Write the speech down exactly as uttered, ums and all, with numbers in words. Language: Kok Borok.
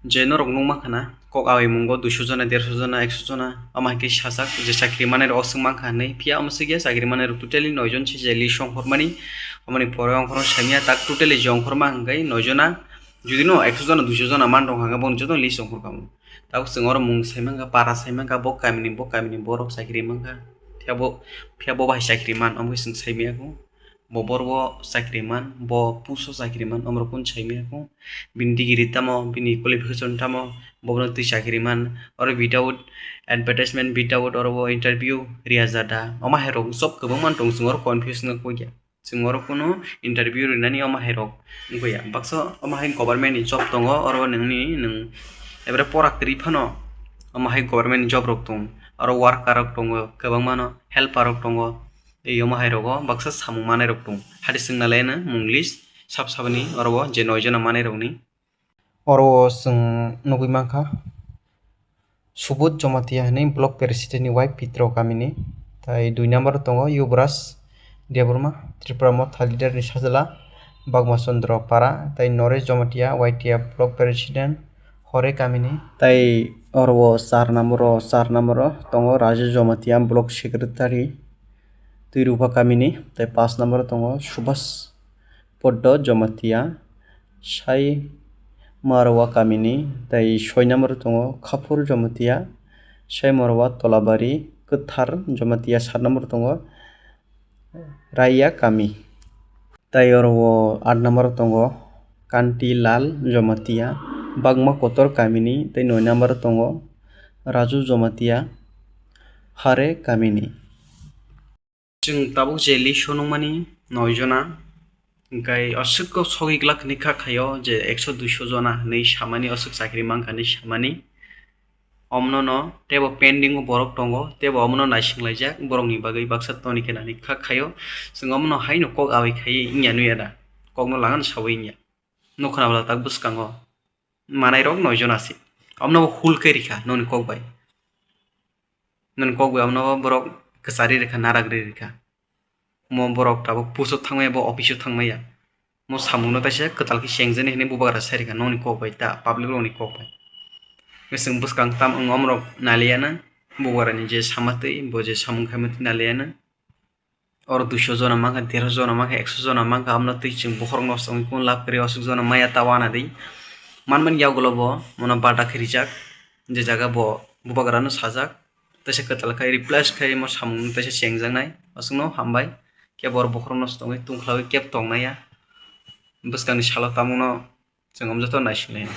Je norok nukmankha na, kok awi mungo duiso jona, derso jona, ekso jona, omo hai khe sajak je chakri manai rok swng mankha hinwi. Phiya omo swkya, chakri manai rok totally noi jon se je list ongkhormani, omoni pore ongkhorma saimya tak totally je ongkhorma hwnkhe noi jona. Jodi no ekso jona, duiso jona man tongkha hwnkhe boni joto list ongkhorkha. Tabuk chwng oro mung saimankha, para saimankha, bo kamini, bo kamini borok chakri mankha. Phiya bo, phiya bo bai chakri man, omo khe chwng saimaya kho. Bo borok o chakri man, bo puso chakri man, omorok kunu saimaya kho. Bini degree tamo, bini qualification tamo, bo bono twi chakri man. Oro without advertisement, without oro bo interview riya jada. Omo hai rok job kwbangma tong, chwng oro confuse wngkha koi ya. Chwng oro kunu interview rinani omo hai rok wngkha ya. Baksa omo hai government ni job tongo, oro nini nwng ebere pora kwrwi phano omo hai government ni job rok tong. Oro worker rok tongo, kwbangma no helper rok tongo. Ei omo hai rogo baksa samung manai rok tong. Hati swngna le no mung list sab sabani oro o je noi jona manai rokni. Oro o chwng nugwi mankha Subodh Jamatia hinwi block president ni wife Pitro kamini. Tai dui number o tongo Yuvraj Debbarma, Tripura Motha leader ni sajla, Bagma Chandra Para, tai Noresh Jamatia, Y T F block president, Hore kamini. Tai oro o char number o, char number o tongo Raju Jamatia, block secretary, Twirupa kamini. Tai paanch number o tongo Subhas Poddo Jamatia, Sai Marwa kamini. Tai soi number o tongo Khapur Jamatia, Sai Marwa Tolabari, Kwthar Jamatia. Sat number o tongo Raiya kami. Tai oro o aat number o tongo Kanti Lal Jamatia, Bagma Kotor kamini. Tai noi number o tongo Raju Jamatia, Hare kamini. Chwng tabuk je list o nukmani noi jona, hwnkhe aswk kok sogwi glak hinwi kha khaio je ekso duiso jona hinwi samani aswk chakri mankha hinwi samani. Omno no teibo pending o borok tongo, teibo omono naising laijak, borokni bagwi baksa toni khe nani kha khaio. Chwng omono haino kok awi khaiwi wngya nuya da, kokno langan sawi wngya. Nukha na bwla tak bwskango manai rok noi jona se. Omno bo hul khe rikha noni kok bai. Noni kok bai omno bo borok kwchari rikha, narak ri rikha. Mo borok tabuk puso thangmaya, bo office o thangmaya. Mo samungno taisa kwtal khe sengjani hinwi bubagra sai rikha noni kok bai ta, public rokni kok bai. Chwng bwskang tam wng omorok naliyana, bubagrani je samatwi, bo je samung khaima twi naliyana. Oro duiso jona mankha, derso jona mankha, ekso jona mankha, amno twi chwng bokhorok nosto wngwi kunu lab kwrwi, aswk jona maya ta wana di. Manmani yagulo bo mono bada khe rijak, je jaga bo bubagrano sajak, teisa kwtal khai replace khai mo samung teisa chengjaknai, aswkno hambai. Kebo oro bokhorok nosto wngwi tungkhlawi kebo tongnaiya. Bwskangni salo tamungno chwng amjokto naisinglaina.